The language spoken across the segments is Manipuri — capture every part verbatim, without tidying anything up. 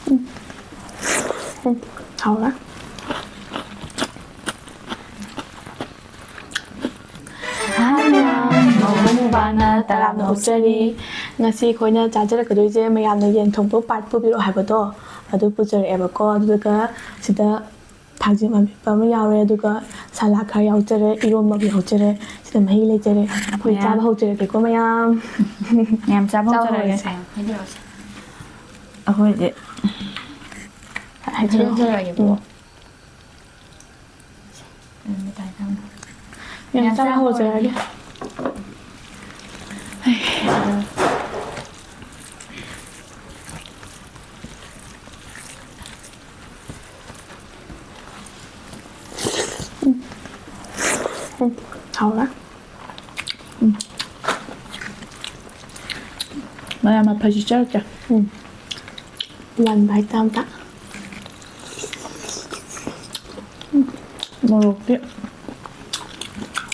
ꯎꯝ, ꯍꯥꯎꯔꯦ꯫ ꯍꯥꯏ ꯃꯌꯥꯝ, ꯃꯧ ꯃꯨꯛꯕꯥꯡꯅ ꯇꯔꯥꯝꯅ ꯑꯣꯛꯆꯔꯤ꯫ ꯉꯁꯤ ꯑꯩꯈꯣꯏꯅ ꯆꯥꯖꯔꯛꯀꯗꯣꯏꯁꯦ ꯃꯌꯥꯝꯅ ꯌꯦꯟ ꯊꯣꯡꯕ part ꯄꯨꯕꯤꯔꯛꯑꯣ ꯍꯥꯏꯕꯗꯣ ꯑꯗꯨ ꯄꯨꯖꯔꯛꯑꯦꯕꯀꯣ꯫ ꯑꯗꯨꯗꯨꯒ ꯁꯤꯗ ꯊꯥꯡꯖꯤꯡ ꯑꯃꯦꯠꯄ ꯑꯃ ꯌꯥꯎꯔꯦ, ꯑꯗꯨꯒ ꯁꯂꯥꯗ ꯈꯔ ꯌꯥꯎꯖꯔꯦ, ꯏꯔꯣꯝꯕ ꯑꯃ ꯌꯥꯎꯖꯔꯦ꯫ ꯁꯤꯗ ꯃꯍꯤ ꯂꯩꯖꯔꯦ꯫ ꯑꯩꯈꯣꯏ ꯃꯌꯥꯝ꯫ ꯆꯥꯕ ꯍꯧꯖꯔꯒꯦꯀꯣ ꯃꯌꯥꯝ꯫ ꯃꯌꯥꯝ ꯆꯥꯕ ꯆꯥꯕ ꯍꯧꯖꯔꯒꯦ꯫ ꯍꯧꯔꯁꯦ꯫ ꯑꯩꯈꯣꯏꯗꯤ ꯍꯥꯏꯖꯔꯛꯑꯣ꯫ ꯍꯥꯏꯖꯔꯛꯑꯒꯦꯀꯣ꯫ ꯎꯝ꯫ ꯎꯝ, ꯇꯥꯏ, ꯇꯥꯏ꯫ ꯌꯥꯝ ꯌꯥꯝ ꯆꯥꯕ ꯆꯥꯕ ꯍꯧꯖꯔꯒꯦ꯫ ꯍꯧꯔꯒꯦ꯫ ꯎꯝ, ꯍꯥꯎꯔꯦ꯫ ꯎꯝ꯫ ꯃꯌꯥꯝ ꯃꯐꯩꯁꯤ ꯆꯠꯂꯛꯀꯦ꯫ ꯎꯝ꯫ ꯋꯥꯟꯕ ꯍꯥꯏꯇꯥ ꯑꯝꯇ꯫ ꯎꯝ꯫ ꯃꯣꯔꯣꯛꯇꯤ꯫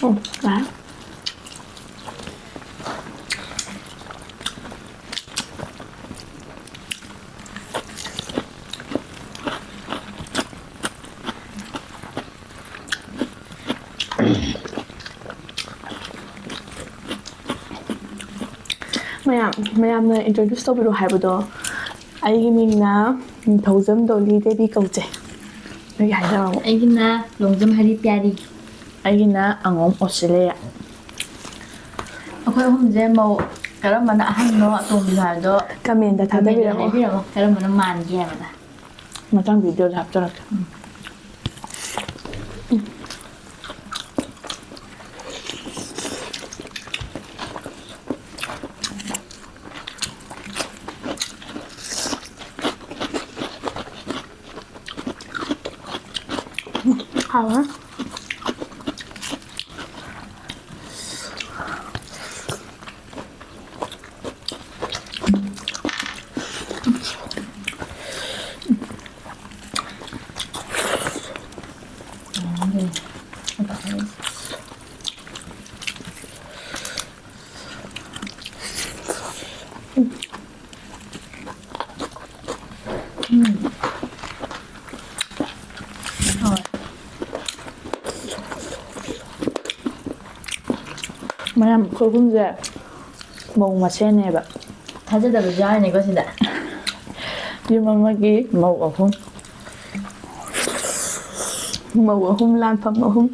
ꯎꯝ, ꯌꯥꯔꯦ꯫ ꯃꯌꯥꯝ, ꯃꯌꯥꯝꯅ introduce ꯇꯧꯕꯤꯔꯣ ꯍꯥꯏꯕꯗꯣ, ꯑꯩꯒꯤ ꯃꯤꯡꯅ ꯅꯤꯡꯊꯧꯖꯝ ꯗꯣꯂꯤ ꯗꯦꯕꯤ ꯀꯧꯖꯩ꯫ ꯅꯣꯏꯒꯤ ꯍꯥꯏꯖꯔꯛꯑꯣ꯫ ꯑꯩꯒꯤꯅ ꯂꯣꯡꯖꯝ ꯍꯔꯤ ꯄ꯭ꯌꯥꯔꯤ꯫ ꯑꯩꯒꯤꯅ ꯑꯉꯣꯝ ꯑꯣꯁꯤꯂꯦ꯫ ꯑꯩꯈꯣꯏ ꯑꯍꯨꯝꯁꯦ ꯃꯧ ꯀꯔꯝꯕꯅ ꯑꯍꯟꯅꯣ ꯑꯇꯣꯝꯕꯤꯅꯣ ꯍꯥꯏꯕꯗꯣ comment ꯗ comment ꯗ ꯊꯥꯗꯕꯤꯔꯛꯑꯣ꯫ ꯍꯥꯏꯕꯤꯔꯛꯑꯣ꯫ ꯀꯔꯝꯕꯅ ꯃꯥꯟꯒꯦ ꯍꯥꯏꯕꯗ꯫ ꯃꯊꯪ video ꯗ ꯍꯥꯞꯆꯔꯛꯀꯦ꯫ ꯎꯝ꯫ ꯍꯥꯎꯋꯦ꯫ ꯎꯝ꯫ ꯍꯣꯏ꯫ ꯃꯌꯥꯝ ꯑꯩꯈꯣꯏ ꯑꯍꯨꯝꯁꯦ ꯃꯧ ꯃꯁꯦꯟꯅꯦꯕ꯫ ꯊꯥꯖꯗꯕꯁꯨ ꯌꯥꯎꯔꯤꯅꯤꯀꯣ ꯁꯤꯗ꯫ ꯌꯨꯝ ꯑꯃꯒꯤ ꯃꯧ ꯑꯍꯨꯝ꯫ ꯃꯧ ꯑꯍꯨꯝ, ꯂꯥꯟꯐꯝ ꯑꯍꯨꯝ꯫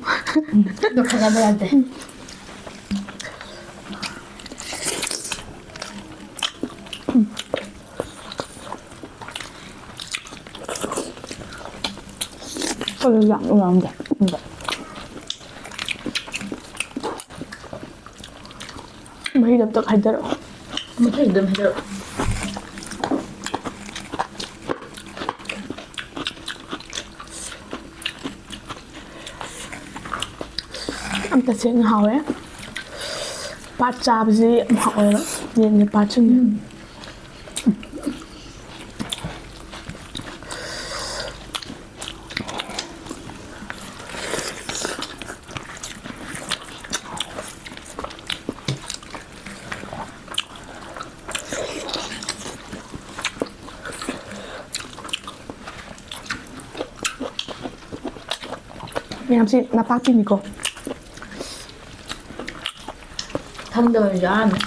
ꯑꯗꯣ ꯈꯠꯅꯕ ꯌꯥꯗꯦ꯫ ꯀꯩꯅꯣ ꯌꯥꯝ ꯌꯥꯝꯗꯦ꯫ ꯃꯍꯤꯗꯣ ꯑꯝꯇ ꯈꯥꯏꯗꯔꯛꯑꯣ꯫ ꯃꯍꯤꯗꯣ ꯑꯝꯇ ꯈꯥꯏꯗꯔꯛꯑꯣ꯫ ꯌꯥꯝ ꯇꯁꯦꯡꯅ ꯍꯥꯎꯋꯦ꯫ ꯄꯥꯠ ꯆꯥꯕꯁꯤ ꯌꯥꯝ ꯍꯥꯎꯋꯦꯕ꯫ ꯌꯦꯟꯒꯤ ꯄꯥꯠꯁꯤꯡꯁꯦ꯫ ꯎꯝ꯫ ꯃꯌꯥꯝꯁꯤ ꯅꯄꯥꯛꯄꯤꯅꯤꯀꯣ꯫ ꯈꯪꯗꯕꯁꯨ ꯌꯥꯎꯔꯝꯅꯤ꯫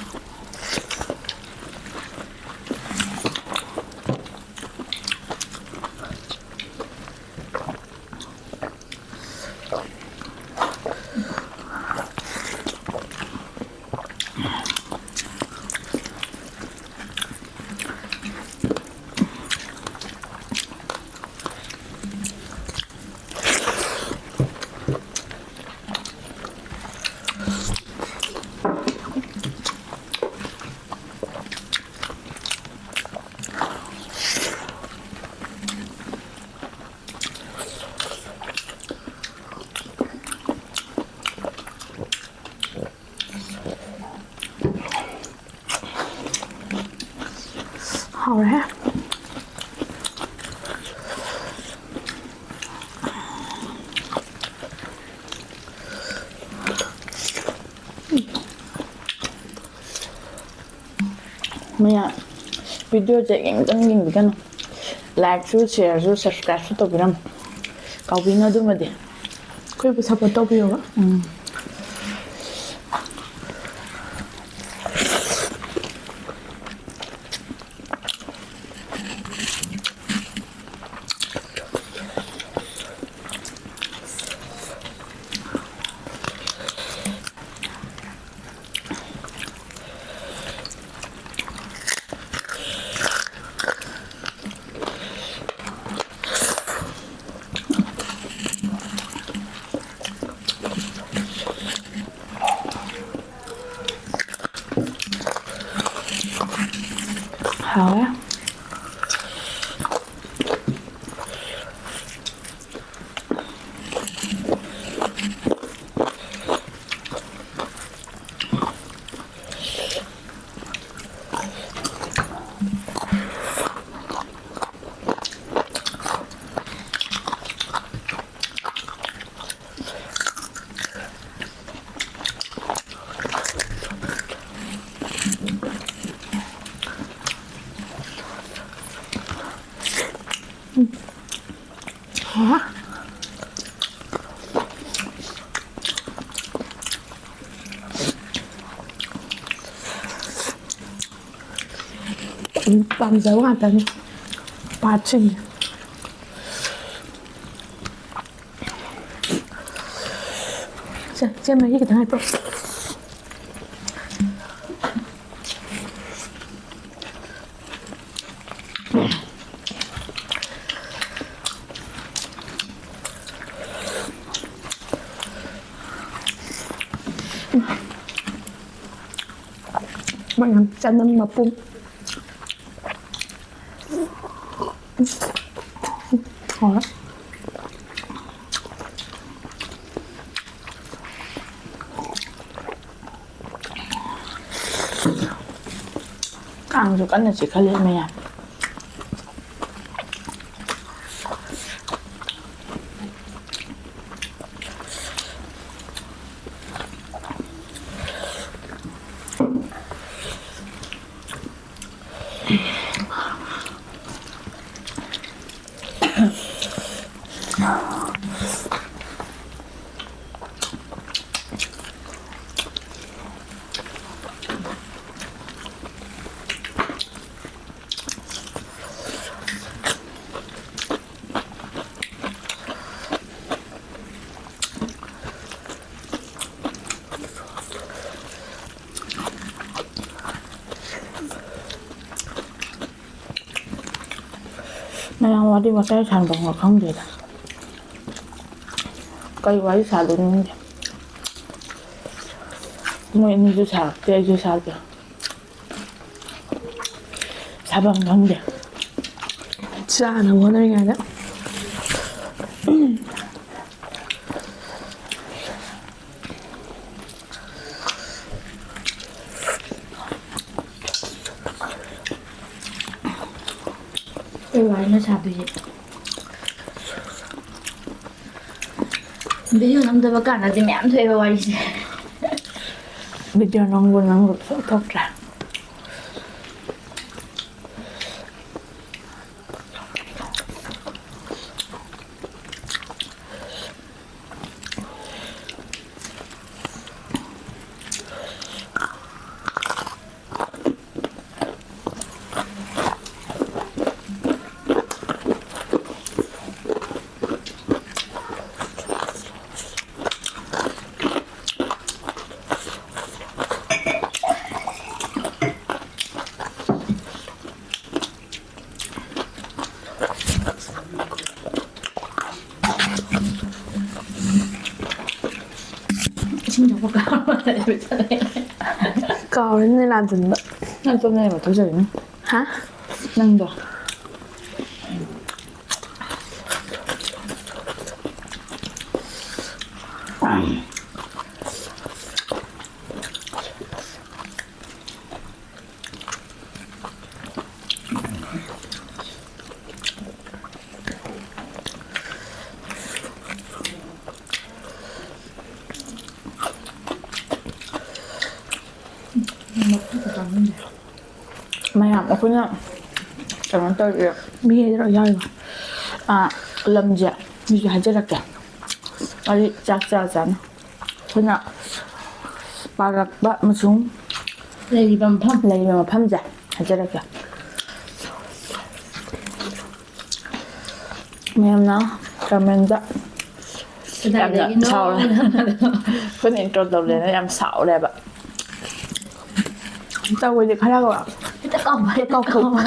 ꯍꯥꯎꯔꯦꯍꯦ꯫ ꯃꯌꯥ, ꯚꯤꯗꯤꯑꯣꯁꯦ ꯑꯃꯨꯛꯇꯪ ꯌꯦꯡꯕꯤꯒꯅꯨ꯫ Like ꯁꯨ, share ꯁꯨ, subscribe ꯁꯨ ꯇꯧꯕꯤꯔꯝꯃꯨ꯫ ꯀꯥꯎꯕꯤꯅꯨ ꯑꯗꯨꯃꯗꯤ꯫ ꯑꯩꯈꯣꯏꯕꯨ support ꯇꯧꯕꯤꯌꯣꯕ꯫ ꯎꯝ꯫ ꯍꯥꯎꯋꯦ꯫ ꯄꯥꯝꯖꯕ ꯉꯥꯛꯇꯅꯤ ꯄꯥꯠꯁꯤꯡꯁꯦ꯫ ꯁꯦ, ꯁꯦ, ꯃꯍꯤ ꯈꯤꯇꯪ ꯍꯥꯞꯄꯣ꯫ ꯃꯌꯥꯝ ꯆꯅꯝ ꯃꯄꯨꯝ꯫ ꯍꯣꯏ꯫ ꯀꯥꯡꯁꯨ ꯀꯟꯅ ꯆꯤꯛꯈꯠꯂꯦ ꯃꯌꯥꯝ꯫ ꯃꯌꯥꯝ ꯋꯥꯔꯤ ꯋꯥꯇꯥꯏ ꯁꯥꯟꯅꯐꯝꯒ ꯈꯪꯗꯦꯗ꯫ ꯀꯩ ꯋꯥꯔꯤ ꯁꯥꯗꯣꯏꯅꯣ ꯈꯪꯗꯦ꯫ ꯃꯣꯏ ꯑꯅꯤꯁꯨ ꯁꯥꯔꯛꯇꯦ, ꯑꯩꯁꯨ ꯁꯥꯗꯦ꯫ ꯁꯥꯐꯝ ꯈꯪꯗꯦ꯫ ꯆꯥꯅꯕ ꯍꯣꯠꯅꯔꯤꯉꯩꯗ꯫ ꯀꯩ ꯋꯥꯔꯤꯅꯣ ꯁꯥꯗꯣꯏꯁꯦ? ꯚꯤꯗꯤꯑꯣ ꯅꯝꯗꯕ ꯀꯥꯟꯗꯗꯤ ꯃꯌꯥꯝ ꯊꯣꯛꯑꯦꯕ ꯋꯥꯔꯤꯁꯦ꯫ ꯚꯤꯗꯤꯑꯣ ꯅꯝꯕꯨ ꯅꯝꯕꯨ ꯁꯨꯝ ꯊꯣꯛꯇ꯭ꯔꯦ꯫ ꯏꯁꯤꯡ ꯊꯛꯄ ꯀꯥꯎꯔꯦ꯫ ꯀꯥꯎꯔꯦꯅꯦ ꯂꯥꯟꯖꯟꯕ꯫ ꯅꯪ ꯆꯠꯅꯩ ꯃꯊꯧ ꯆꯠꯂꯤꯅꯤ꯫ ꯍꯥ? ꯅꯪꯗꯣ꯫ ꯃꯌꯥꯝ ꯑꯩꯈꯣꯏꯅ ꯀꯩꯅꯣ ꯇꯧꯔꯤꯁꯦ꯫ ꯃꯤ ꯍꯥꯏꯗꯔꯣ ꯌꯥꯎꯔꯤꯕ? ꯑꯥ, ꯂꯝꯁꯦ ꯃꯤꯁꯨ ꯍꯥꯏꯖꯔꯛꯀꯦ꯫ ꯑꯩ ꯆꯥꯛ ꯆꯥ ꯆꯥꯅ ꯑꯩꯈꯣꯏꯅ ꯄꯥꯜꯂꯛꯄ ꯑꯃꯁꯨꯡ ꯂꯩꯔꯤꯕ ꯃꯐꯝ꯫ ꯂꯩꯔꯤꯕ ꯃꯐꯝꯁꯦ ꯍꯥꯏꯖꯔꯛꯀꯦ꯫ ꯃꯌꯥꯝꯅ ꯀꯃꯦꯟꯗ ꯌꯥꯝꯅ ꯀꯗꯥꯏꯗꯒꯤꯅꯣ? ꯁꯥꯎꯔꯦ꯫ ꯑꯩꯈꯣꯏꯅ intro ꯇꯧꯗꯦꯅ ꯌꯥꯝ ꯁꯥꯎꯔꯦꯕ꯫ ꯇꯧꯕꯗꯤ ꯈꯔ ꯈꯤꯇ ꯀꯥꯎꯕ꯫ ꯀꯥꯎꯊꯣꯛꯄ꯫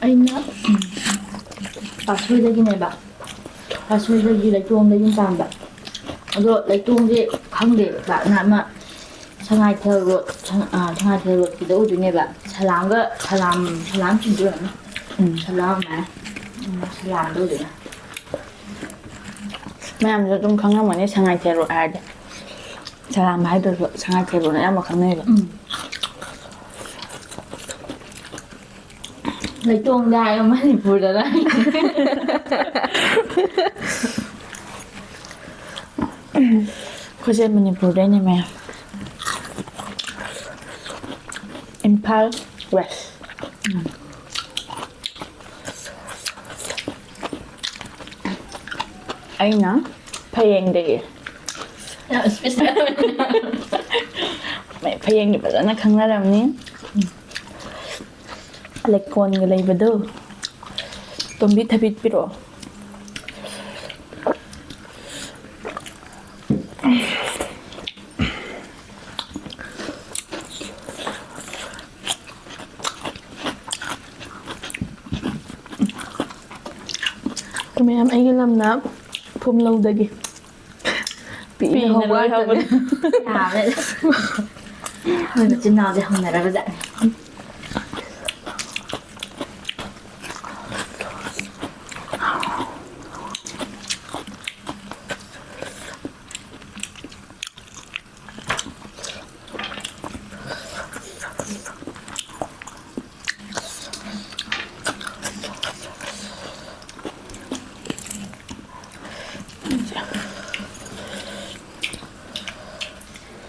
ꯑꯩꯅ ꯄꯥꯠꯁꯣꯏꯗꯒꯤꯅꯦꯕ, ꯄꯥꯠꯁꯣꯏꯗꯒꯤ ꯂꯩꯇꯣꯡꯗꯒꯤ ꯄꯥꯟꯕ꯫ ꯑꯗꯣ ꯂꯩꯇꯣꯡꯁꯦ ꯈꯪꯗꯦꯕ, ꯄꯥꯛꯅ ꯑꯃ ꯁꯉꯥꯏꯊꯦꯜ ꯔꯣꯗ, ꯁꯉꯥꯏꯊꯦꯜ ꯔꯣꯗꯀꯤꯗ ꯎꯗꯣꯏꯅꯦꯕ꯫ ꯁꯂꯥꯝꯒ, ꯁꯂꯥꯝ, ꯁꯂꯥꯝ ꯆꯤꯡꯗꯣꯏꯔꯝꯅꯤ꯫ ꯎꯝ꯫ ꯁꯂꯥꯝ ꯍꯥꯏ꯫ ꯎꯝ, ꯁꯂꯥꯝꯗ ꯎꯗꯣꯏꯅꯦ꯫ ꯃꯌꯥꯝꯁꯨ ꯑꯗꯨꯝ ꯈꯪꯉꯝꯃꯅꯤ ꯁꯉꯥꯏꯊꯦꯜ ꯔꯣꯗ ꯍꯥꯏꯔꯗꯤ꯫ ꯁꯂꯥꯝ ꯍꯥꯏꯗ꯭ꯔꯁꯨ ꯁꯉꯥꯏꯊꯦꯜ ꯔꯣꯗꯅ ꯑꯌꯥꯝꯕ ꯈꯪꯅꯩꯌꯦꯕ꯫ ꯎꯝ꯫ ꯂꯩꯇꯣꯡꯗ ꯍꯥꯏꯌꯣ, ꯃꯅꯤꯄꯨꯔꯗꯅ꯫ ꯑꯩꯈꯣꯏꯁꯦ ꯃꯅꯤꯄꯨꯔꯗꯩꯅꯦ ꯃꯌꯥꯝ꯫ ꯏꯝꯐꯥꯜ ꯋꯦꯁ꯫ ꯑꯩꯅ ꯐꯌꯦꯡꯗꯒꯤ꯫ ꯌꯥꯝ special ꯑꯣꯏꯅ꯫ ꯐꯌꯦꯡꯗꯤ ꯐꯖꯅ ꯈꯪꯅꯔꯝꯅꯤ꯫ ꯂꯩꯀꯣꯟꯒ ꯂꯩꯕꯗꯣ꯫ ꯇꯣꯝꯕꯤ ꯊꯕꯤꯠ ꯄꯤꯔꯛꯑꯣ꯫ ꯃꯌꯥꯝ, ꯑꯩꯒꯤ ꯂꯝꯅ ꯐꯨꯝꯂꯧꯗꯒꯤ꯫ ꯄꯤꯛꯅ ꯄꯤꯛꯅ ꯍꯧꯕ ꯂꯣꯏ ꯍꯧꯕꯅꯦ꯫ ꯍꯧꯕꯅꯦ꯫ ꯌꯥꯔꯦ꯫ ꯃꯣꯏ ꯃꯆꯤꯟ ꯃꯅꯥꯎꯁꯦ ꯍꯧꯅꯔꯕ ꯖꯥꯠꯅꯤ꯫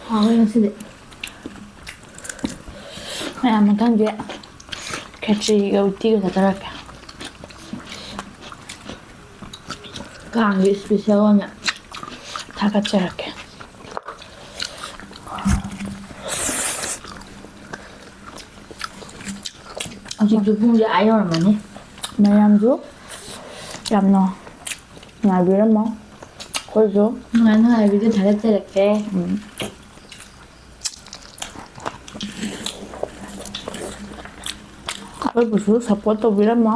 ꯍꯥꯎꯋꯦ ꯉꯁꯤꯗꯤ꯫ ꯃꯌꯥꯝ, ꯃꯊꯪꯗꯤ ꯈꯦꯆ꯭ꯔꯤꯒ ꯎꯇꯤꯒ ꯆꯥꯊꯔꯛꯀꯦ꯫ ꯀꯥꯡꯒꯤ special ꯑꯣꯏꯅ꯫ ꯊꯥꯒꯠꯆꯔꯛꯀꯦ꯫ ꯍꯧꯖꯤꯛꯁꯨ ꯄꯨꯡꯁꯦ ꯑꯥ ꯌꯧꯔꯝꯃꯅꯤ꯫ ꯃꯌꯥꯝꯁꯨ ꯌꯥꯝꯅ ꯉꯥꯏꯕꯤꯔꯝꯃꯣ꯫ ꯑꯩꯈꯣꯏꯁꯨ ꯅꯨꯡꯉꯥꯏ ꯅꯨꯡꯉꯥꯏꯕꯤꯗ ꯊꯥꯒꯠꯆꯔꯛꯀꯦ꯫ ꯎꯝ꯫ ꯑꯩꯈꯣꯏꯕꯨꯁꯨ support ꯇꯧꯕꯤꯔꯝꯃꯣ꯫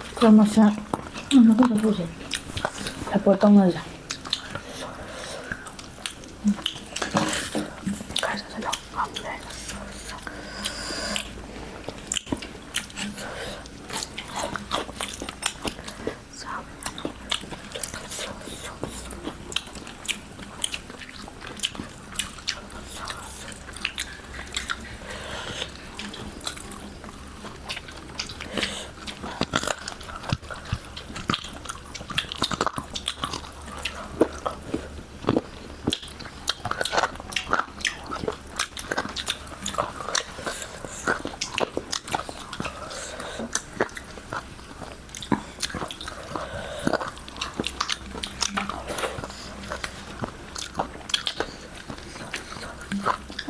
ꯑꯩꯈꯣꯏ ꯃꯁꯦꯟ support ꯇꯧꯅꯁꯦ꯫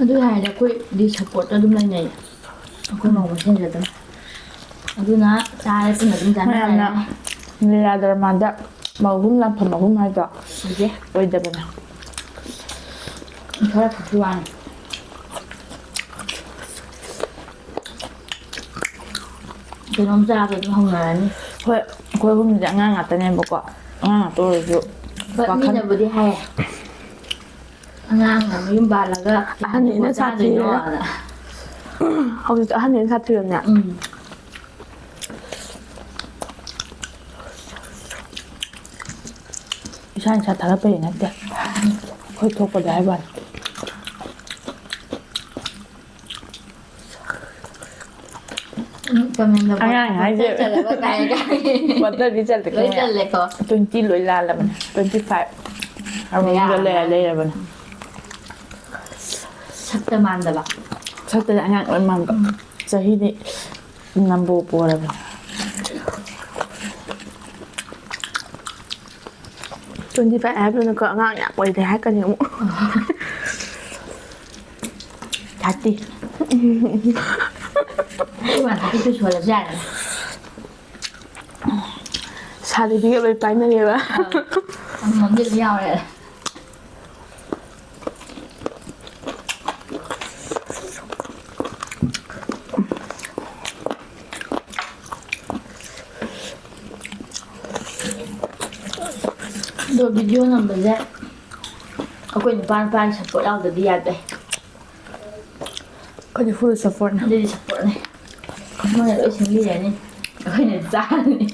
ꯑꯗꯨ ꯍꯥꯏꯔꯗꯤ ꯑꯩꯈꯣꯏꯗꯤ support ꯑꯗꯨꯝ ꯂꯩꯅꯩ꯫ ꯑꯩꯈꯣꯏ ꯃꯧ ꯃꯁꯦꯟꯁꯨ ꯑꯗꯨꯝ꯫ ꯑꯗꯨꯅ ꯆꯥꯔꯦ, ꯄꯨꯟꯅ ꯑꯗꯨꯝ ꯆꯥꯃꯤꯟꯅꯔꯦ꯫ ꯃꯌꯥꯝꯅ ꯂꯤꯂꯥ ꯗ꯭ꯔꯃꯥꯗ ꯃꯧ ꯑꯍꯨꯝ ꯂꯥꯟꯐꯝ ꯑꯍꯨꯝ ꯍꯥꯏꯗꯣ ꯑꯣꯏꯗꯦ꯫ ꯑꯣꯏꯗꯕꯅꯦ꯫ ꯈꯔ ꯈꯛꯀꯤ ꯋꯥꯅꯤ꯫ ꯀꯩꯅꯣꯝ ꯆꯥꯕ ꯑꯗꯨꯝ ꯍꯧꯅꯔꯅꯤ꯫ ꯍꯣꯏ, ꯑꯩꯈꯣꯏ ꯑꯍꯨꯝꯁꯦ ꯑꯉꯥꯡ ꯉꯥꯛꯇꯅꯦꯕꯀꯣ꯫ ꯑꯉꯥꯡ ꯉꯥꯛꯇ ꯑꯣꯏꯔꯁꯨ ꯍꯣꯏ, ꯋꯥꯈꯜ ꯃꯤꯅꯕꯨꯗꯤ ꯍꯥꯏꯌꯦ꯫ ꯑꯉꯥꯡꯅ ꯃꯌꯨꯝ ꯄꯥꯜꯂꯒ ꯑꯍꯟꯅꯤꯅ ꯀꯩꯗꯧꯕ ꯆꯥꯗꯣꯏꯅꯣ ꯁꯥꯊꯤꯔꯦ꯫ ꯑꯅ꯫ ꯍꯧꯖꯤꯛꯇꯤ ꯑꯍꯟꯅꯤꯅ ꯁꯥꯊꯤꯔꯕꯅꯦ꯫ ꯎꯝ꯫ ꯏꯁꯥ ꯏꯁꯥ ꯊꯥꯒꯠꯄꯒꯤ ꯅꯠꯇꯦ꯫ ꯑꯩꯈꯣꯏ ꯊꯣꯛꯄꯗ ꯍꯥꯏꯕ ꯋꯥꯅꯤ꯫ ꯎꯝ, ꯆꯃꯦꯡꯗ ꯑꯉꯥꯡ ꯍꯥꯏꯁꯦ ꯕꯣꯇꯜ ꯆꯜꯂꯕ ꯀꯥꯏ ꯀꯥꯏ꯫ ꯕꯣꯇꯜꯗꯤ ꯆꯜꯂꯦ ꯂꯣꯏ ꯀꯩꯅꯣ꯫ ꯆꯜꯂꯦꯀꯣ꯫ Twenty ꯂꯣꯏ ꯂꯥꯜꯂꯕꯅꯦ, twenty five꯫ ꯑꯔꯣꯝꯗ ꯃꯌꯥꯝ ꯂꯩꯔ ꯑꯃ꯫ ꯂꯩꯔꯕꯅꯦ꯫ ꯁꯛꯇ ꯃꯥꯟꯗꯕ꯫ ꯁꯛꯇꯗꯤ ꯑꯉꯥꯡ ꯂꯣꯏ ꯃꯥꯟꯕ꯫ ꯎꯝ꯫ ꯆꯍꯤꯗꯤ ꯅꯝꯕꯣ ꯄꯣꯔꯕꯅꯦ꯫ Twenty five ꯍꯥꯏꯕꯗꯨꯅꯀꯣ ꯑꯉꯥꯡ ꯌꯥꯝ ꯑꯣꯏꯔꯦ ꯍꯥꯏꯔꯛꯀꯅꯤ ꯑꯃꯨꯛ꯫ Thirty꯫ ꯑꯩ ꯋꯥꯟ thirty two ꯁꯨꯍꯜꯂꯁꯨ ꯌꯥꯔꯦ꯫ Certificate ꯂꯣꯏ ꯄꯥꯏꯅꯔꯦꯕ꯫ ꯑꯥ꯫ ꯑꯃꯃꯝꯗꯤ ꯑꯗꯨꯝ ꯌꯥꯎꯔꯦ꯫ ꯑꯗꯣ video ꯅꯝꯕꯁꯦ ꯑꯩꯈꯣꯏ ꯅꯨꯄꯥ ꯅꯨꯄꯥꯒꯤ support ꯌꯥꯎꯗꯗꯤ ꯌꯥꯗꯦ꯫ ꯑꯩꯈꯣꯏꯗꯤ full supportꯅꯦ꯫ ꯑꯗꯨꯗꯤ supportꯅꯦ꯫ ꯃꯣꯏꯅ ꯂꯣꯏ ꯁꯤꯟꯕꯤꯔꯅꯤ, ꯑꯩꯈꯣꯏꯅ ꯆꯥꯔꯅꯤ꯫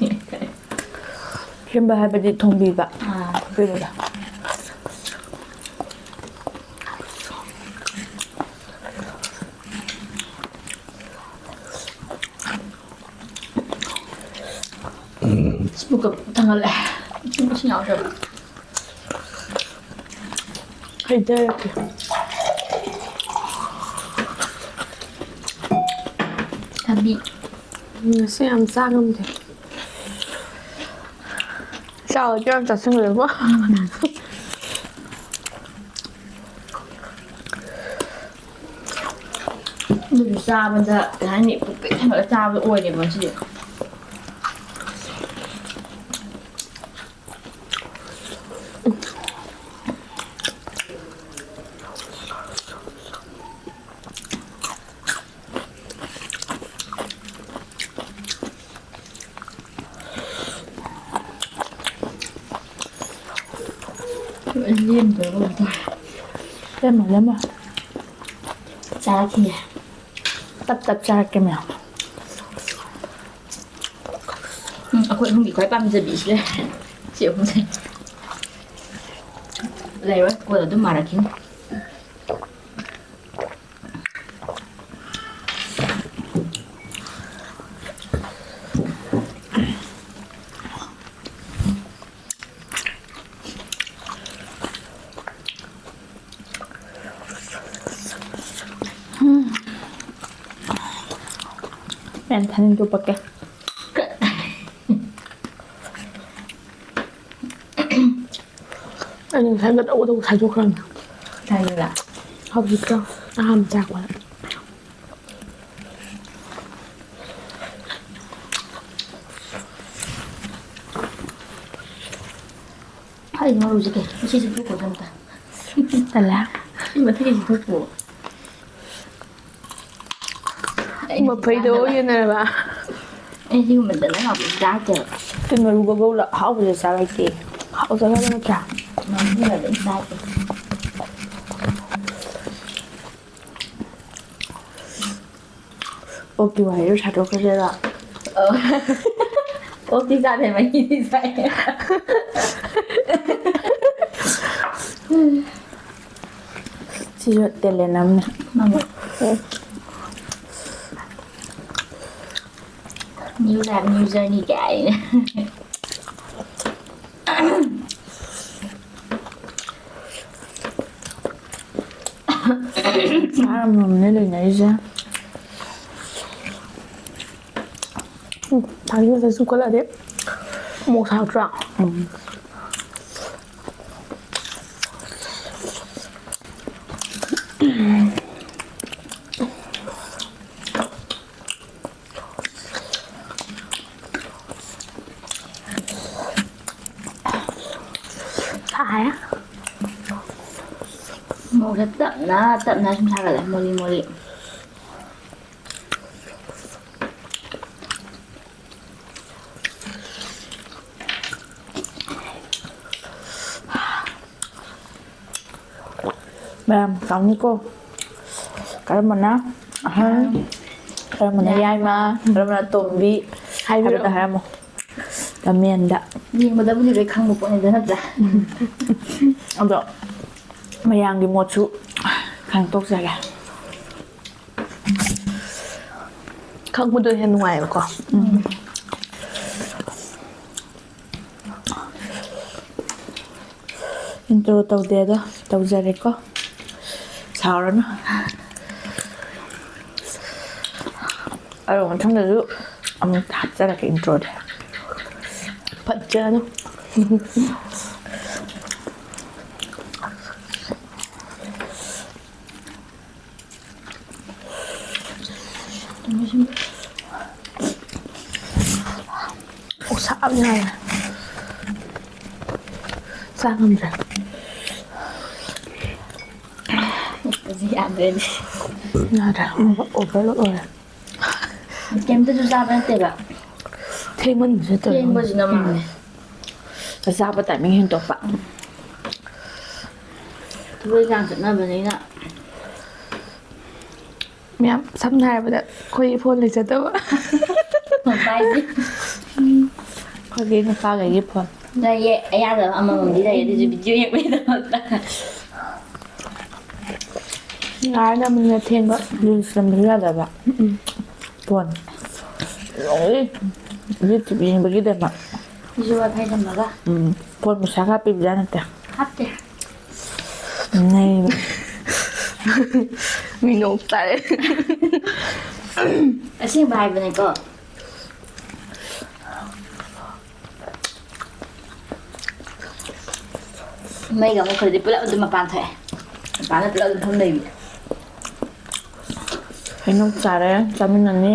ꯁꯤꯟꯕ ꯍꯥꯏꯕꯗꯤ ꯊꯣꯡꯕꯤꯕ꯫ ꯑꯥ꯫ ꯊꯣꯡꯕꯤꯕꯗꯣ꯫ ꯄꯨꯛꯀ ꯊꯟꯒꯠꯂꯦ꯫ ꯏꯁꯤꯡ, ꯏꯁꯤꯡ ꯌꯥꯎꯗ꯭ꯔꯕ? ꯍꯩꯖꯔꯛꯀꯦ꯫ ꯊꯕꯤ꯫ ꯉꯁꯤ ꯌꯥꯝ ꯆꯥ ꯉꯝꯗꯦ꯫ ꯆꯥꯎ ꯆꯥꯎ ꯆꯥꯁꯤꯟꯈ꯭ꯔꯦꯕꯣ꯫ ꯎꯝ꯫ ꯑꯗꯨꯁꯨ ꯆꯥꯕꯗ ꯀꯩ ꯍꯥꯏꯅꯤ, ꯄꯨꯛ ꯄꯤꯛ ꯊꯟꯒꯠꯂ ꯆꯥꯕꯗꯣ ꯑꯣꯏꯔꯦꯕ ꯉꯁꯤꯗꯤ꯫ ꯂꯣꯏ ꯂꯦꯝꯗꯣꯔꯕ ꯀꯩꯅꯣꯝ ꯇꯧꯔꯦ꯫ ꯂꯦꯝꯃꯣ, ꯂꯦꯝꯃꯣ꯫ ꯆꯥꯔꯛꯈꯤꯒꯦ꯫ ꯇꯞ ꯇꯞ ꯆꯥꯔꯛꯀꯦ ꯃꯌꯥꯝ꯫ ꯎꯝ, ꯑꯩꯈꯣꯏ ꯑꯍꯨꯝꯒꯤ ꯈ꯭ꯋꯥꯏ ꯄꯥꯝꯖꯕꯤꯁꯦ ꯁꯤ ꯑꯍꯨꯝꯁꯦ꯫ ꯂꯩꯔꯣꯏ, ꯀꯣꯟꯅ ꯑꯗꯨꯝ ꯃꯥꯔꯛꯈꯤꯅꯤ꯫ ꯑꯩꯅ ꯊꯥꯅꯤꯡ ꯇꯨꯞꯄꯛꯀꯦ꯫ ꯑꯩꯅ ꯉꯁꯥꯏ ꯒꯗꯧ ꯒꯗꯧ ꯁꯥꯏꯗꯣꯛꯈ꯭ꯔꯕꯅꯦ꯫ ꯊꯥꯅꯤꯡꯕ꯭ꯔꯥ? ꯍꯧꯖꯤꯛꯇ ꯑꯍꯥꯟꯕ ꯆꯥꯔꯛꯄꯗ꯫ ꯑꯩ ꯃꯔꯨꯁꯦ ꯀꯩ? ꯁꯤꯁꯦ ꯊꯣꯛꯈ꯭ꯔꯣ ꯑꯝꯇ꯫ ꯇꯜꯂꯦ꯫ ꯁꯤ ꯃꯊꯛꯀꯤꯁꯦ ꯊꯣꯛꯈ꯭ꯔꯣ꯫ ꯃꯐꯩꯗꯣ ꯌꯦꯟꯅꯔꯕ? ꯑꯩ ꯁꯤꯒꯨꯝꯕꯗ ꯂꯣꯏ ꯍꯥꯎꯕ ꯆꯥꯗꯦꯕ꯫ ꯇꯤꯟ ꯃꯔꯨ ꯒꯧꯒꯧ ꯂꯥꯎ-, ꯑꯍꯥꯎꯕꯁꯦ ꯆꯥꯔꯛꯇꯦ꯫ ꯍꯥꯎꯖꯈ꯭ꯔꯕ ꯅꯠꯇ꯭ꯔꯥ? ꯃꯍꯤꯒ ꯑꯗꯨꯝ ꯆꯥꯗꯦ꯫ ꯑꯣꯛꯀꯤ ꯋꯥꯔꯤꯗꯣ ꯁꯥꯗꯣꯛꯈ꯭ꯔꯁꯤꯔꯣ? ꯑꯣ꯫ ꯑꯣꯛꯇꯤ ꯆꯥꯗꯦ, ꯃꯍꯤꯗꯤ ꯆꯥꯏ꯫ ꯁꯤꯁꯨ talent ꯑꯃꯅꯤ꯫ ꯃꯥꯅꯦ꯫ New life, new journey ꯀꯥꯏꯅ꯫ ꯆꯥꯔꯝꯃꯕꯅꯦ ꯂꯩꯅꯔꯤꯁꯦ꯫ ꯎꯝ, ꯊꯥꯡꯖꯤꯡꯁꯦ ꯁꯨꯝ ꯀꯠꯂꯛꯑꯗꯤ ꯃꯣꯔꯣꯛ ꯁꯥꯗ꯭ꯔꯥ? ꯎꯝ꯫ ꯁꯥꯏ꯫ ꯃꯣꯔꯣꯛꯁꯦ ꯇꯞꯅ ꯇꯞꯅ ꯁꯨꯝ ꯁꯥꯒꯠꯂꯦ, ꯃꯣꯂꯤ ꯃꯣꯂꯤ꯫ ꯃꯌꯥꯝ ꯇꯥꯎꯅꯤꯀꯣ꯫ ꯀꯔꯝꯕꯅ ꯑꯍꯟ, ꯀꯔꯝꯕꯅ ꯌꯥꯏꯃ, ꯀꯔꯝꯕꯅ ꯇꯣꯝꯕꯤ ꯍꯥꯏꯕꯤꯔꯛꯑꯣ꯫ ꯍꯥꯏꯕꯗꯣ ꯍꯥꯏꯔꯝꯃꯣ ꯀꯃꯦꯟꯗ꯫ ꯌꯦꯡꯕꯗꯕꯨꯗꯤ ꯂꯣꯏ ꯈꯪꯕ ꯄꯣꯠꯅꯤꯗ, ꯅꯠꯇ꯭ꯔꯥ? ꯑꯗꯣ ꯃꯌꯥꯝꯒꯤ ꯃꯣꯠꯁꯨ ꯈꯪꯗꯣꯛꯆꯒꯦ꯫ ꯈꯪꯕꯗꯣ ꯍꯦꯟꯅ ꯅꯨꯡꯉꯥꯏꯕꯀꯣ꯫ ꯎꯝ꯫ Intro ꯇꯧꯗꯦ ꯑꯗꯣ ꯇꯧꯖꯔꯦꯀꯣ꯫ ꯁꯥꯎꯔꯅꯨ꯫ ꯑꯗꯣ ꯃꯊꯪꯗꯁꯨ ꯑꯃꯨꯛ ꯍꯥꯞꯆꯔꯛꯀꯦ introꯗꯤ꯫ ꯐꯠꯖꯅ꯫ ꯑꯣꯛꯁꯥ ꯌꯥꯝ ꯌꯥꯎꯔꯦ꯫ ꯆꯥ ꯉꯝꯗ꯭ꯔꯦ꯫ ꯍꯧꯖꯤꯛ ꯌꯥꯗ꯭ꯔꯦꯅꯦ꯫ ꯌꯥꯗ꯭ꯔꯦ꯫ Overload ꯑꯣꯏꯔꯦ꯫ ꯀꯩꯝꯇꯁꯨ ꯆꯥꯕ ꯅꯠꯇꯦꯕ꯫ ꯊꯦꯡꯃꯟꯕꯁꯨ ꯇꯧꯔꯦ꯫ ꯊꯦꯡꯕꯁꯤꯅ ꯃꯥꯜꯂꯦ꯫ ꯆꯥꯕ ꯇꯥꯏꯃꯤꯡ ꯍꯦꯟꯗꯣꯛꯄ꯫ ꯊꯕꯛ ꯏꯪꯈꯥꯡ ꯆꯠꯅꯕꯅꯤꯅ꯫ ꯃꯌꯥꯝ ꯁꯝꯅ ꯍꯥꯏꯔꯕꯗ ꯑꯩꯈꯣꯏꯒꯤ ꯐꯣꯟ ꯂꯩꯖꯗꯕ꯫ ꯐꯣꯟ ꯄꯥꯏꯗꯦ꯫ ꯑꯩꯈꯣꯏꯒꯤ ꯅꯨꯄꯥꯈꯩꯒꯤ ꯐꯣꯟ꯫ ꯂꯩꯌꯦ, ꯑꯌꯥꯗꯕ ꯑꯃꯃꯝꯗꯤ ꯂꯩꯌꯦ, ꯑꯗꯨꯁꯨ ꯚꯤꯗꯤꯑꯣ ꯌꯦꯡꯕꯩꯗꯃꯛꯇ꯫ ꯉꯥꯏꯅ ꯃꯨꯟꯅ ꯊꯦꯡꯕ꯫ ꯔꯤꯜꯁ ꯅꯝꯕꯁꯨ ꯌꯥꯗꯕ꯫ ꯐꯣꯟ꯫ Only YouTube ꯌꯦꯡꯕꯒꯤꯗꯃꯛ꯫ ꯑꯩꯁꯨ ꯋꯥꯏꯐꯥꯏ ꯁꯝꯃꯒ꯫ ꯎꯝ꯫ ꯐꯣꯟ ꯄꯩꯁꯥ ꯀꯥꯞꯄꯤꯕꯖꯥꯠ ꯅꯠꯇꯦ꯫ ꯍꯥꯞꯇꯦ꯫ ꯅꯩꯕ꯫ ꯃꯤ ꯅꯣꯛ ꯇꯥꯔꯦ꯫ ꯑꯁꯦꯡꯕ ꯍꯥꯏꯕꯅꯤꯀꯣ꯫ ꯃꯩꯒ ꯃꯨꯠꯈ꯭ꯔꯗꯤ ꯄꯨꯂꯞ ꯑꯗꯨꯝ ꯃꯄꯥꯟ ꯊꯣꯛꯑꯦ꯫ ꯃꯄꯥꯟꯗ ꯄꯨꯂꯞ ꯑꯗꯨꯝ ꯐꯝ ꯂꯩꯕꯤ꯫ ꯍꯩꯅꯧ ꯆꯥꯔꯦ, ꯆꯥꯃꯤꯟꯅꯅꯤ꯫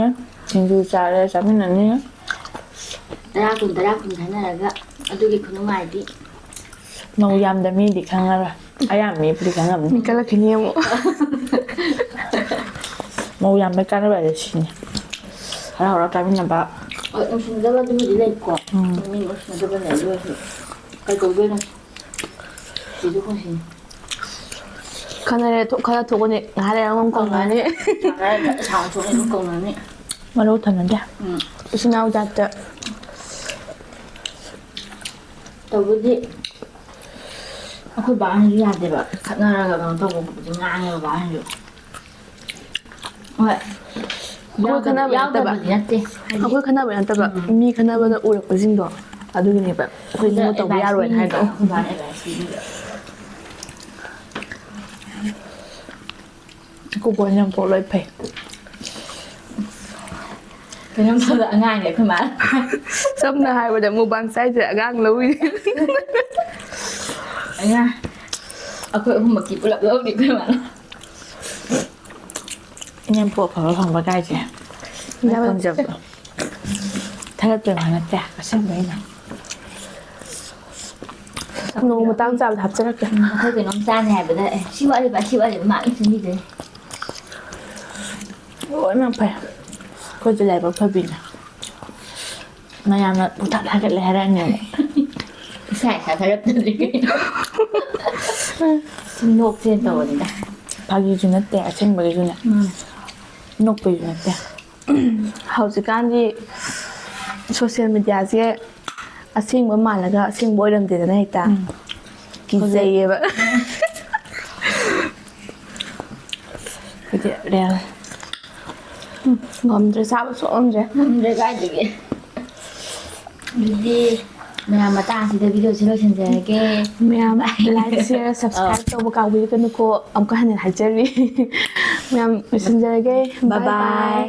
ꯁꯤꯡꯖꯨ ꯆꯥꯔꯦ, ꯆꯥꯃꯤꯟꯅꯅꯤ꯫ ꯇꯔꯥ ꯀꯨꯟ, ꯇꯔꯥ ꯀꯨꯟ ꯈꯥꯏꯅꯔꯒ ꯑꯗꯨꯒꯤ ꯈꯨꯅꯨꯡꯉꯥꯏꯗꯤ꯫ ꯃꯧ ꯌꯥꯝꯗ ꯃꯤꯗꯤ ꯈꯪꯉꯔꯣꯏ꯫ ꯑꯌꯥꯝꯕ ꯃꯤꯕꯨꯗꯤ ꯈꯪꯉꯝꯅꯤ꯫ ꯃꯤ ꯀꯜꯂꯛꯈꯤꯅꯤ ꯑꯃꯨꯛ꯫ ꯃꯧ ꯌꯥꯝꯕꯩ ꯀꯥꯟꯅꯕ ꯍꯥꯏꯁꯦ ꯁꯤꯅꯤ꯫ ꯍꯔꯥꯎ ꯍꯔꯥꯎ ꯆꯥꯃꯤꯟꯅꯕ꯫ ꯍꯣꯏ, ꯅꯨꯡꯁꯤꯅꯗꯕ ꯑꯗꯨꯕꯨꯗꯤ ꯂꯩꯀꯣ꯫ ꯎꯝ꯫ ꯃꯤ ꯅꯨꯡꯁꯤꯅꯗꯕ ꯂꯩ, ꯑꯗꯨ ꯑꯣꯏꯔꯁꯨ ꯀꯩꯗꯧꯗꯣꯏꯅꯣ? ꯁꯤꯁꯨ ꯄꯨꯟꯁꯤꯅꯤ꯫ ꯈꯟꯅꯔꯦ, ꯊꯣꯛ-, ꯈꯔ ꯊꯣꯛꯑꯅꯤ, ꯉꯥꯏꯍꯥꯛ ꯂꯩꯔꯒ ꯑꯃꯨꯛ ꯀꯧꯅꯔꯅꯤ꯫ ꯁꯥꯡꯅ ꯊꯣꯛꯑꯅꯤ ꯑꯗꯨꯝ ꯀꯧꯅꯔꯅꯤ꯫ ꯃꯔꯧ ꯊꯝꯅꯗꯦ꯫ ꯎꯝ꯫ ꯏꯆꯤꯟ ꯏꯅꯥꯎ ꯖꯥꯠꯇ꯫ ꯇꯧꯕꯗꯤ ꯑꯩꯈꯣꯏ ꯕꯥꯍꯟꯁꯨ ꯌꯥꯗꯦꯕ, ꯈꯠꯅꯔꯒ ꯀꯩꯅꯣ ꯇꯧꯕ ꯈꯣꯠꯄꯁꯦ ꯉꯥꯡꯉꯦꯕ ꯕꯥꯍꯟꯁꯨ꯫ ꯍꯣꯏ꯫ ꯑꯩꯈꯣꯏ ꯈꯠꯅꯕ ꯅꯠꯇꯕ꯫ ꯌꯥꯎꯗꯕꯗꯤ ꯅꯠꯇꯦ꯫ ꯍꯥꯏꯗꯤ ꯑꯩꯈꯣꯏ ꯈꯠꯅꯕ ꯅꯠꯇꯕ, ꯎꯝ꯫ ꯃꯤ ꯈꯠꯅꯕꯗ ꯎꯔꯛꯄꯁꯤꯡꯗꯣ ꯑꯗꯨꯒꯤꯅꯦꯕ ꯑꯩꯈꯣꯏ ꯅꯤꯉꯣꯜ ꯇꯧꯕ advice ꯌꯥꯔꯣꯏꯅ ꯄꯤꯅꯤꯡꯕ ꯍꯥꯏꯗꯣ꯫ ꯑꯩꯈꯣꯏ ꯕꯥꯅ advice ꯄꯤꯅꯤꯡꯕ꯫ ꯀꯨꯕꯣꯟ ꯌꯥꯝ ꯄꯣꯛ ꯂꯣꯏ ꯐꯩ꯫ ꯀꯩꯅꯣꯝ ꯇꯧꯗ ꯑꯉꯥꯡꯅꯦ ꯑꯩꯈꯣꯏ ꯃꯥꯅ꯫ ꯁꯝꯅ ꯍꯥꯏꯔꯕꯗ ꯃꯨꯛꯕꯥꯡ ꯆꯥꯏꯁꯦ ꯑꯉꯥꯡ ꯂꯧꯏ꯫ ꯑꯉꯥꯡ ꯑꯩꯈꯣꯏ ꯑꯍꯨꯝꯃꯛꯀꯤ ꯄꯨꯂꯞ ꯂꯧꯅꯤ ꯑꯩꯈꯣꯏ ꯃꯥꯅ꯫ ꯏꯅꯦꯝꯄꯣꯛ ꯑꯐꯕ ꯐꯪꯕ ꯀꯥꯏꯁꯦ꯫ ꯅꯣꯏ ꯐꯪꯖꯕꯗꯣ꯫ ꯊꯥꯒꯠꯄꯩ ꯋꯥ ꯅꯠꯇꯦ, ꯑꯁꯦꯡꯕꯩꯅꯦ꯫ ꯅꯣꯡꯃ ꯃꯇꯥꯡ ꯆꯥꯕꯗ ꯍꯥꯞꯆꯔꯛꯀꯦ꯫ ꯎꯝ, ꯑꯩꯈꯣꯏ ꯀꯩꯅꯣꯝ ꯆꯥꯅꯤ ꯍꯥꯏꯕꯗ, "ꯑꯦ, ꯁꯤ ꯋꯥꯠꯂꯤꯕ, ꯁꯤ ꯋꯥꯠꯂꯤꯕ", ꯃꯥ ꯂꯣꯏ ꯁꯤꯟꯕꯤꯗꯣꯏꯅꯤ꯫ ꯂꯣꯏꯅ ꯐꯩ꯫ ꯑꯩꯈꯣꯏꯁꯦ ꯂꯥꯏꯕꯛ ꯐꯕꯤꯅꯦ꯫ ꯃꯌꯥꯝꯅ ꯄꯨꯊꯥ ꯊꯥꯒꯠꯂꯦ ꯍꯥꯏꯔꯛꯑꯅꯦꯕ꯫ ꯏꯁꯥ ꯏꯁꯥ ꯊꯥꯒꯠꯇꯗ꯭ꯔꯤ ꯀꯩꯅꯣ꯫ ꯁꯨꯝ ꯅꯣꯛꯁꯦꯅ ꯇꯧꯕꯅꯤꯗ꯫ ꯐꯥꯒꯤꯁꯨ ꯅꯠꯇꯦ, ꯑꯁꯦꯡꯕꯒꯤꯁꯨꯅꯦ꯫ ꯅꯣꯛꯄꯒꯤꯁꯨ ꯅꯠꯇꯦ꯫ ꯍꯧꯖꯤꯛꯀꯥꯟꯗꯤ ꯁꯣꯁꯤꯌꯦꯜ ꯃꯦꯗꯤꯌꯥꯁꯦ ꯑꯁꯦꯡꯕ ꯃꯥꯜꯂꯒ ꯑꯁꯦꯡꯕ ꯑꯣꯏꯔꯝꯗꯦꯗꯅ ꯍꯦꯛꯇ꯫ ꯀꯤꯖꯩꯌꯦꯕ꯫ ꯑꯩꯈꯣꯏꯗꯤ ꯔꯤꯌꯦꯜ꯫ ꯉꯝꯗ꯭ꯔꯦ, ꯆꯥꯕ ꯁꯨꯡꯉꯝꯗ꯭ꯔꯦ꯫ ꯉꯝꯗ꯭ꯔꯦ ꯀꯥꯏꯗꯒꯤ꯫ ꯑꯗꯨꯗꯤ ꯃꯌꯥꯝ ꯃꯇꯥꯡꯁꯤꯗ ꯚꯤꯗꯤꯑꯣꯁꯤ ꯂꯣꯏꯁꯤꯟꯖꯔꯒꯦ꯫ ꯃꯌꯥꯝ ꯂꯥꯏꯛ, ꯁꯤꯌꯔ, ꯁꯕꯁꯀ꯭ꯔꯥꯏꯕ ꯇꯧꯕ ꯀꯥꯎꯕꯤꯒꯅꯨꯀꯣ꯫ ꯑꯃꯨꯛꯀ ꯍꯟꯅ ꯍꯥꯏꯖꯔꯤ꯫ ꯃꯌꯥꯝ ꯂꯣꯏꯁꯤꯟꯖꯔꯒꯦ꯫ Bye bye.